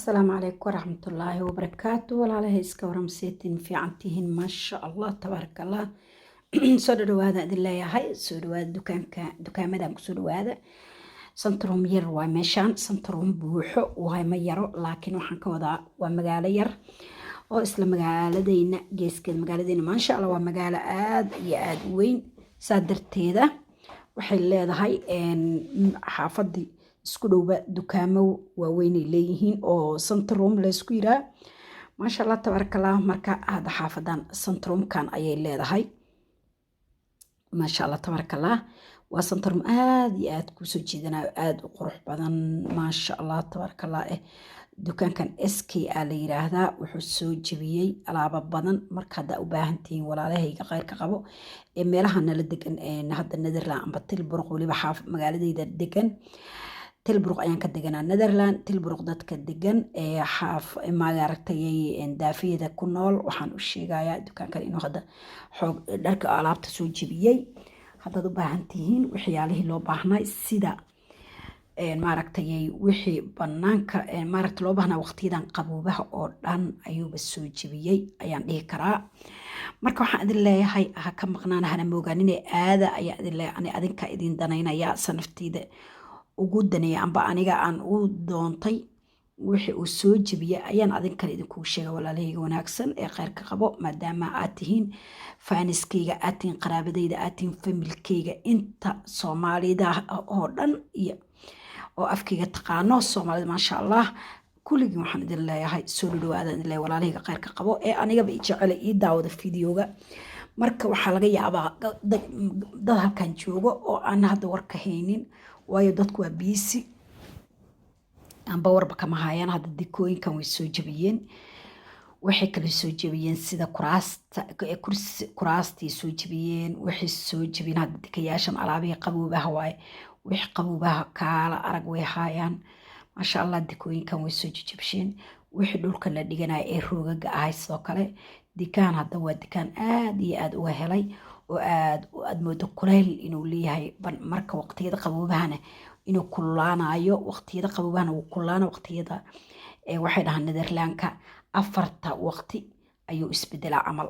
Asalaamu calaykum waraxmatullaahi wabarakaatu. Walaalahay, iska waramseetin? Fiicantihiin? Maasha Allah, tabaaraka Allah. Soo dhawaada idin leeyahay, soo dhawaada dukaanka, dukaamadan kusoo dhawaada. Centrum yar waa meeshaan, centrum buuxo waay, ma yaro, laakiin waxaan ka wadaa waa magaalo yar oo isla magaaladeyna geeskeeda. Magaaladeyna, maasha Allah, waa magaalo aada iyo aada u weyn. Saa darteeda waxay leedahay xaafadii isku dhowba dukaamo waaweynay leeyihiin oo centrum laysku yiraa. Maasha Allah, tabaaraka Allah. Marka hadda xaafadan centrumkan ayay leedahay. Maasha Allah, tabaaraka Allah, waa centrum aada iyo aada kuusoo jiidanayo, aada u qurux badan, maasha Allah, tabaaraka Allah. Dukaankan SK a la yiraahdaa, wuxuu soo jebiyey alaabo badan. Marka haddaa u baahan tihiin, walaalahayga kheyrka qabo ee meelaha nala degan, hadda Netherland amba Tilburg, weliba xaaf magaaladeyda degan, Tilburg ayaan ka deganaa, Netherland Tilburg dadka degan ee xaaf maaragtay daafiyada ku nool, waxaan u sheegayaa dukaankan inuu hadda xoog dharka alaabta soo jebiyey. Haddaad u baahan tihiin waxyaalihii loo baahnay, sida maaragtay wixii banaanka maaragta loo baahnaa waqtiyadan qaboobaha oo dhan ayuuba soo jebiyey ayaan dhihi karaa. Marka waxaan idin leeyahay, ha ka maqnaan, hana moogaanin, aada ayaa idin leeyahay. Adinka idin danaynaya, sanafteyda ugu daneeya amba aniga aan u doontay wixii uu soo jebiyey ayaan adinkale idinkugu sheega. Walaalahayga wanaagsan ee kheyrka qabo, maadaama aad tihiin fanskayga, aad tihiin qaraabadayda, aad tihiin familykayga, inta Soomaalida oo dhan iyo oo afkayga taqaano Soomaalida, maasha Allah, kulligiin waxaan idin leeyahay soo dhadhawaadaan idin leeyahay. Walaalahayga kheyrka qabo ee anigaba i jecela, ii daawada videoga. Marka waxaa laga yaabaa dad halkan joogo oo aan hadda warka haynin, waayo dadku waa busy amba warba kama hayaan. Hadda dikooyinkan way soo jebiyeen. Waxay kale soo jebiyeen sida kuraasta, kursi, kuraastii soo jebiyeen. Waxay soo jebiyeen hadda dikayaashan, alaabihii qaboobaha waaye, wixii qaboobaha kaala arag way haayaan, maasha Allah. Dikooyinkan way soo jejebsheen, wixii dhulka la dhiganaya ee roogaga ahay sidoo kale. Dikaan hadda waa dikaan aad iyo aad uga helay oo aad aad moodo kuleyl inuu leeyahay. Marka waqtiyada qaboobahana inuu kululaanayo, waqtiyada qaboobahana wuu kululaana. Waqtiyada waxay dhahaan Netherlandka afarta waqti ayuu isbedelaa camal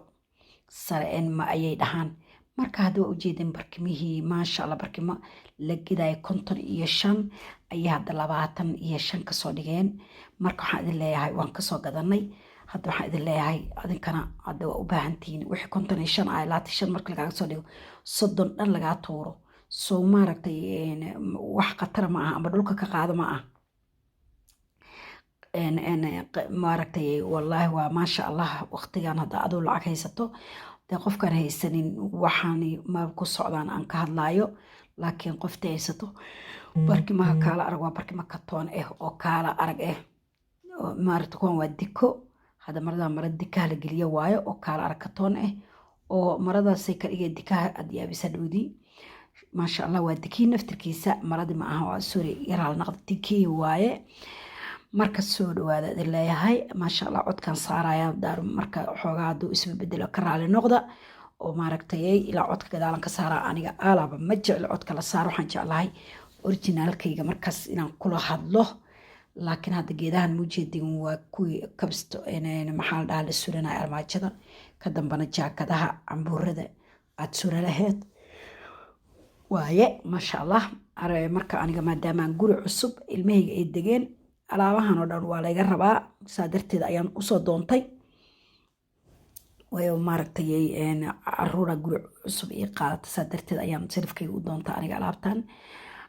sare ma ayay dhahaan. Marka hadda waa ujeedeen barkimihii, maasha Allah, barkimo la gedaya 55 ayay hadda 25 kasoo dhigeen. Marka waxaan idin leeyahay, waan kasoo gadanay. Hadda waxaan idin leeyahay, adinkana hadda waa u baahantihiin wixii 55 ah, 25 marka lagaaga soo dhigo, 30 dhan lagaa tuuro. Soo maaragtay wax khatara ma aha amba dhulka ka qaado ma ah maaragtay. Wallaahi waa maasha Allah. Waqtigan hadda aduu lacag haysato, dee qofkaan haysanin waxaani ma ku socdaan aan ka hadlaayo, laakiin qoftii haysato, barkimaha kaala arag, waa barkimo katoon ah oo kaala arag ah maaragta. Kuwan waa diko hadda, marada mara dikaha la geliyo waayo oo kaala arag katoon ah oo maradaasay ka dhigay dikaha aad yaabisa dhowdii, maasha Allah. Waa dikii naftirkiisa, maradii ma aha, waa, sorry, yaraal naqda, dikii waaye. Marka soo dhawaada idin leeyahay, maasha Allah. Codkan saaraya daaru, marka xoogaa hadduu isbedelo ka raali noqda oo maaragtay ilaa codka gadaalan ka saaraa. Aniga alaaba ma jeclo codka la saaro, waxaan jeclahay originalkayga markaas inaan kula hadlo. Laakiin hadda geedahan mujeedin waa kuwii kabsto, maxaa la dhahaa, la suranaya armaajada ka dambana, jaakadaha cambuurada aada sura laheyd waaye, maasha Allah. Marka aniga maadaamaan guri cusub ilmahayga ay degeen, alaabahan oo dhan waa layga rabaa, saa darteed ayaan usoo doontay. Waayo maaragtay caruura guri cusub ii qaadata, saa darteed ayaan sarifkayga u doonta aniga alaabtan.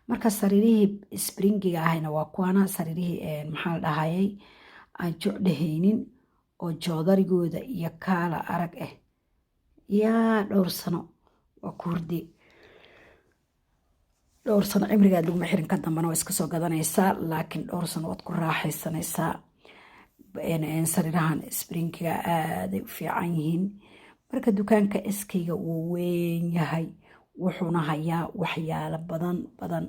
Marka sariirihii springiga ahayna waa kuwana, sariirihii maxaa la dhahayay aan jucdhahaynin oo joodarigooda iyo kaala arag ah. Yaa dhowr sano waa ku hurdi, dhowr sano cimrigaad laguma xirin, ka dambana waa iska soo gadanaysaa, laakiin dhowr sano waad ku raaxaysanaysaa. Sariirahan springiga aaday u fiican yihiin. Marka dukaanka SKga wuu weyn yahay, wuxuuna hayaa waxyaalo badan badan.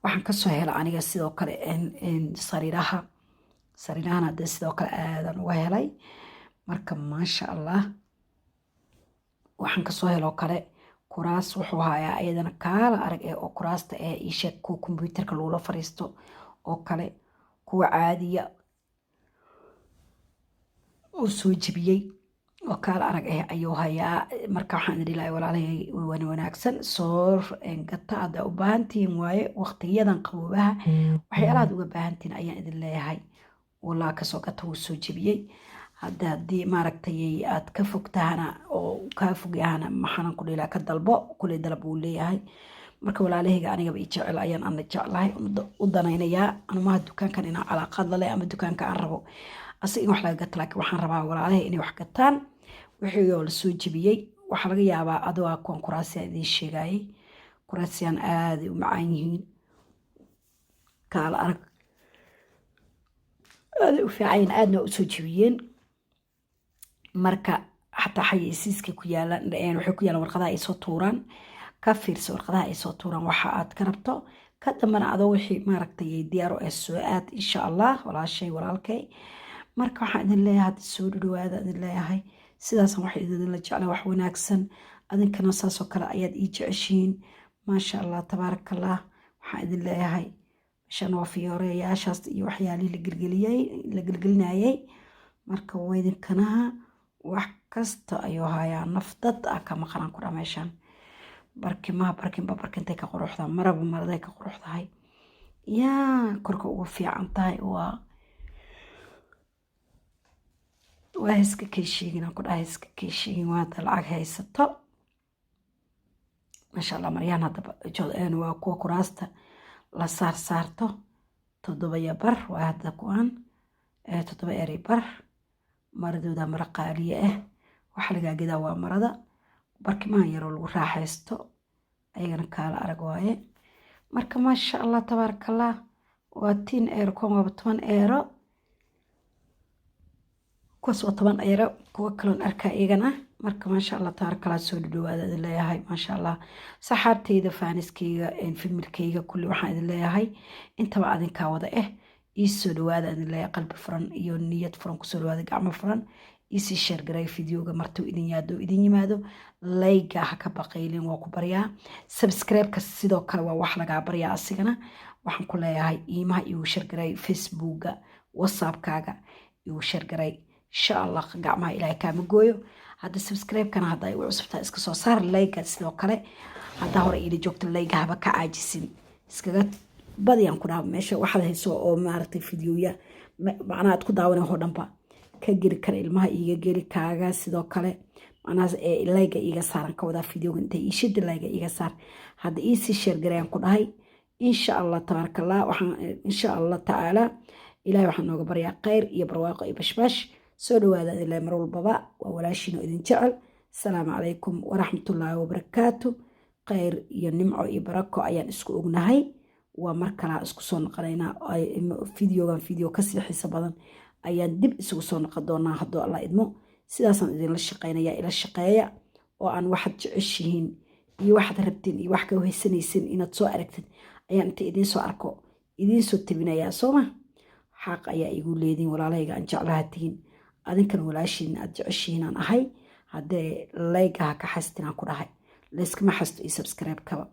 Waxaan kasoo hela aniga sidoo kale sariiraha, sariirahan hadee sidoo kale aadan uga helay. Marka maasha Allah, waxaan kasoo heloo kale kuraas wuxuu hayaa iyadana kaala arag eh oo kuraasta ee iisheeg, kuwa kombyuutarka lagula fariisto oo kale, kuwa caadiya. Uu soo jebiyey oo kaala arag ah ayuu hayaa. Marka waxaan idhi lahay, walaalahay wana wanaagsan, soo gata haddaa u baahantihiin waaye. Waqtiyadan qaboobaha waxyaalahaad uga baahantihiin ayaan idin leeyahay, walaa kasoo gata, wuu soo jebiyey hadda. Haddii maaragtay aad ka fog tahana oo kaa fog yahana, maxaanan ku dhilaa, ka dalbo, kuley dalab uu leeyahay. Marka walaalahayga anigaba i jecel ayaan ana jeclahay, u danaynayaa. Anumaha dukaankan inaan calaaqaad lale ama dukaanka aan rabo asaga in wax laga gato, laakiin waxaan rabaa walaalahay inay wax gataan wixii oo lasoo jebiyey. Waxaa laga yaabaa adoo kuwan kuraasiyaan idiin sheegayay, kuraasiyaan aaday u macaan yihiin, kaala arag, aaday u fiican, aadna waa usoo jebiyeen. Marka xataa xayeysiiska ku yaalan, waxay ku yaalan warqadaha ay soo tuuraan. Ka fiirsa warqadaha ay soo tuuraan waxa aad ka rabto. Ka dambana adoo wixii maaragtay diyaar u ah soo aad, insha Allah, walaashay, walaalkay. Marka waxaan idin leeyahay, hadda soo dhadhawaada idin leeyahay. Sidaasan wax idinla jeclay, wax wanaagsan, adinkana saasoo kale ayaad ii jeceshihiin. Maasha Allah, tabaarakallah. Waxaan idin leeyahay, meeshan waa fiyooreyaashaas iyo waxyaalihii la gelgeliyey, la gelgelinayay. Marka waydinkanaha wax kasta ayuu hayaa, nafdad ah ka maqanaan ku dhaa. Meeshan barkimaha, barkinba barkintay ka quruxda, maraba maraday ka quruxdahay, yaa korka ugu fiican tahay. Waa iska kay sheegin aan ku dhahay, iska kay sheegin waa hadda lacag haysato. Maasha Allah. Maryaan hadda waa kuwa kuraasta la saar saarto, 7.5 waa hadda kuwan, 7.5 euro. Maradooda mara qaaliye ah, waxa lagaa gadaa waa marada. Barkimahan yaroo lagu raaxaysto ayagana kaala arag waaye. Marka maasha Allah, tabaarakallah, waa 10 euro kuwan, waaba 10 euro kuwaas, waa 10 euro kuwa kaloon arkaa iyagana. Marka maasha Allah, tabaarakallah, soo dhadhawaada idin leeyahay. Maasha Allah, saxaabtayda, fanskayga, familykayga, kulli waxaan idin leeyahay, intaba adinkaa wada ah, ii soo dhawaada idin leeyahay. Qalbi furan iyo niyad furan kusoo dhawaada, gacmo furan. Iisii share garay videoga martuu idin yaado, idin yimaado. Like-ga ha ka baqaylin, waa ku baryaa. Subscribe-ka sidoo kale waa wax lagaa baryaa asigana. Waxaan ku leeyahay, iimaha igu share garay, Facebooka, WhatsAppkaaga igu share garay, insha Allah. Gacmaha Ilaahay kaama gooyo. Hadda subscribe-kana hadda ay u cusubtaa, iska soo saar. Like-ga sidoo kale, haddaa hore iila joogta, like-ga haba ka caajisin, iskaga badiyaan ku dhaha. Meesha waxaad hayso oo maaragtay videoya macnaha aad ku daawanay oo dhanba ka geli kara, ilmaha iiga geli, kaaga sidoo kale. Macnaha like-ga iiga saaran ka wadaa videoga, intay iishida like-ga iiga saar. Hadda iisii share garayaan ku dhahay, insha Allah, tabaarakallah. Waxaan insha Allah tacaala Ilahay waxaan nooga baryaa khayr iyo barwaaqo iyo bashbash. Soo dhawaada ilaa mar walbaba, waa walaashiin oo idin jecel. Asalaamu calaykum waraxmatullaahi wabarakaatu. Khayr iyo nimco iyo barako ayaan isku ognahay. Waa mar kalaa isku soo noqonaynaa. Videogan video kasii xiiso badan ayaan dib isugu soo noqon doonaa hadduu Allah idmo. Sidaasaan idinla shaqeynaya, ila shaqeeya oo aan waxaad jeceshihiin iyo waxaad rabtiin iyo wax ka haysanaysin inaad soo aragtid ayaan inta idiin soo arko idiin soo tabinayaa, sooma? Xaq ayaa igu leediin, walaalahayga aan jeclaha tihiin, adinkan walaashiin aad jeceshihiin aan ahay. Haddee like-ga ha ka xastin aan ku dhahay, layskama xasto iyo subscribe-kaba.